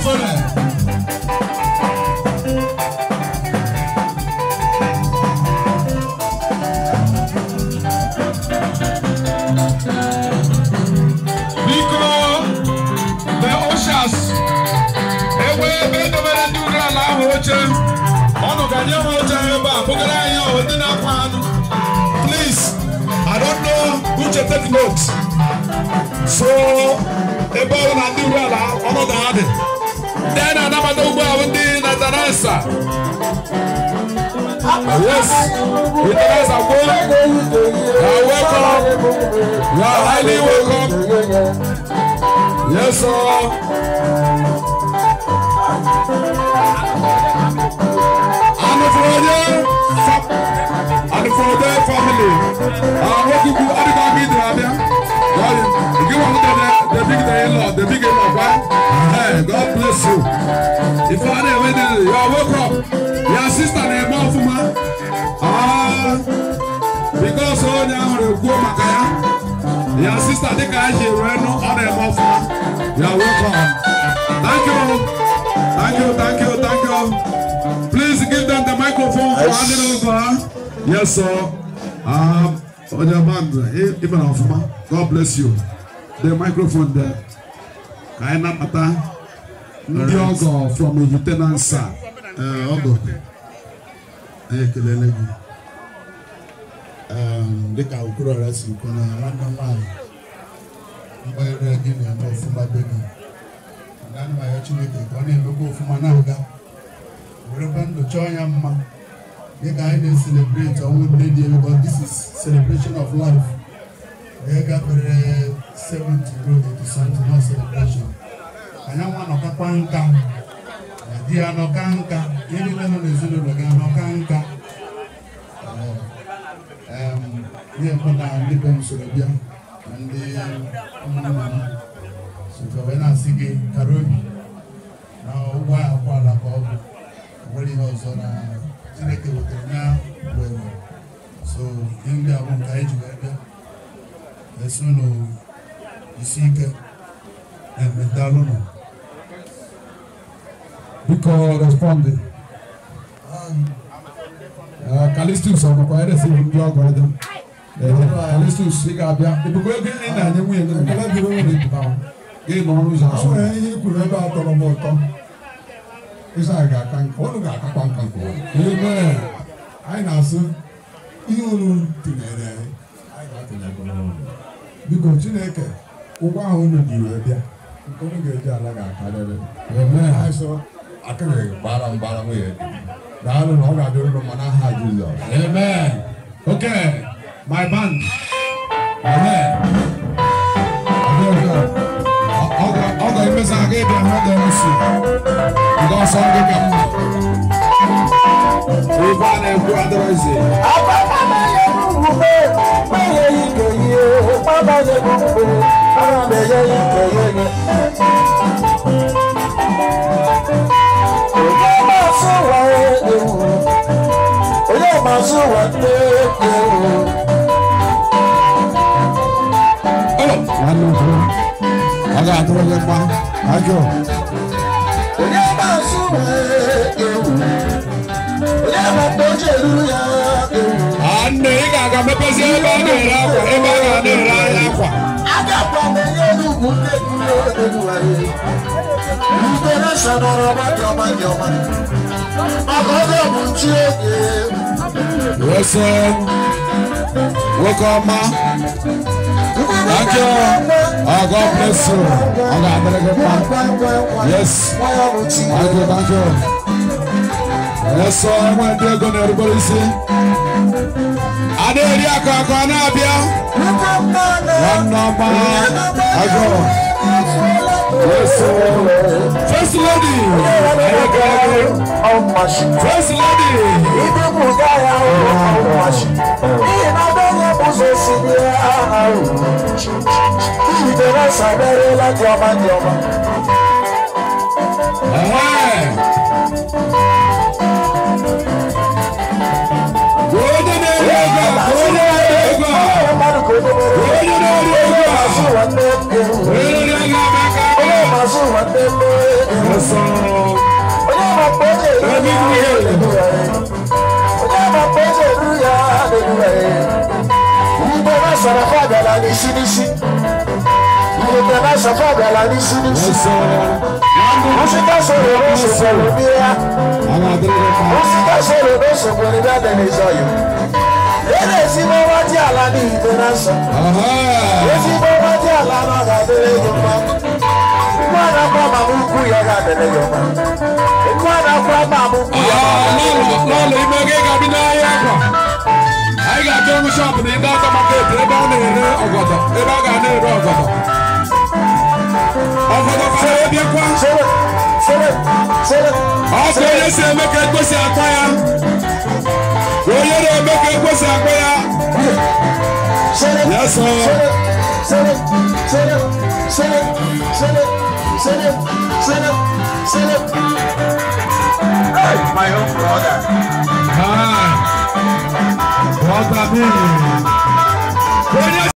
Ofere. Biko, the ushers, ewe ebe edobere ndị uru ala ahụ oche, ọnụ ga-nye ha oche ebe a, bugara anyị ọhụ ndị na-akwa anụ. Please, I don't know Uche take notes. So, ebe ọ na ndị uru ala ọnọdụ ha dị. Ndị anyị na-anabata ugbu a bụ ndị Natanasa. Yes, Natanasa kwuo. You are welcome. You are highly welcome. Yes, sir. Anufronye family. Nwoke adịghị aka idere abịa. Gị nwa the big in-law, the big in-law, right? Hey, God bless you. If I didn't win, you are welcome. Your sister na-eme ọfụma. Ah, because onye ahụ na-ekwu maka ya. Your sister dịka anyị ji wee nụ, ọ na-eme ọfụma. You are welcome. Thank you. Thank you, thank you, thank you. Please give them the microphone for handing over. Yes, sir. Onye band, even ọfụma. God bless you. The microphone there. Ka anyị nabata ndị ọgọ from Ihitenansa. Ọgọ, anyị ekelele gị. Dịka Okwuluọra si kwuo na nwanne m nwaanyị mgbanyere gị na-eme ọfụma be gị. Na ana m ayọ Chineke ka ọ na-emekwa ọfụma na-aga. Werekwa ndụ chọọ ya mma. Dịka anyị na-celebrate ọnwụ nne di ya, because this is celebration of life. Onye gafere 70 ruo 80 something, not celebration. Anyị nwa nọkakwa nka, na di ya nọka nka, ihe niile nọ n'ezinụlọ gị anọka nka. Ihe mbụ na ndị be m soro bịa na ndị ụmụnna m sokwa wee na-asị gị kara obi na ụgwọ akwala ka ọ bụ o nwere ihe ọzọ na Chineke wetara ya were. So ihe ndị a bụ nke anyị ji wee bịa. Esi unu isi ike emedalụnụ. Biko respond. Callistus ọnọkwa eresi ndị ọgọ dị. Callistus ị ga-abịa. Ebukwa ego ị na-enye nwunye gị Ekele dịrị unu. Gị nọ n'ụzọ O azụ. nwere ihe i kwuru ebe a tọrọ m ụtọ. Ịsị anyị ga-aka nka, unu ga-akakwa nka nke unu. Amen. Anyị na-asụ ihe unu tụnyere anyị, anyị ga-atụnyekwa unu. Biko Chineke, ụgwọ ahụ unu ji wee bịa, nke unu ga-eji ala ga-akarịrị. Amen. Anyị sọ akịrị gbara mgbara nwunye di. Daalụ na ọ ga-adịrị unu mma n'aha Jizọs. Amen. Okay, my band. Amen. Ọ ga-emezi aga ịbịa ha ga-emesi. Ndị ọsọ ndị ka mma. Ife a na-ekwu adịrọzi. Nwanne m kwuru, ọ ga-adịrị gị mma. Thank you. Ah, nne, ị ga-aga mepezie ebe a na-ere akwa, ebe a ga na-ere ahịa akwa. Yes, sir. Nwoke ọma. Thank you. Oh, God bless you. Ọ ga-adịrị gị mma. Yes. Thank you, thank you. Yes, sir. Enwe ndị ego na-erubere isi. A na-eri akụ akụ a na-abịa. Nwanne ọma. Thank you. Yes, sir. First lady. Anyị ekele gị. First lady. Ee. Onye na-eri ego a, onye na-eri ego a, onye na-eri ego a, onye na-eri ego a bụ aka. I got to shop in the market. Yes, sir. Hey, my own brother. Hi. Brother me.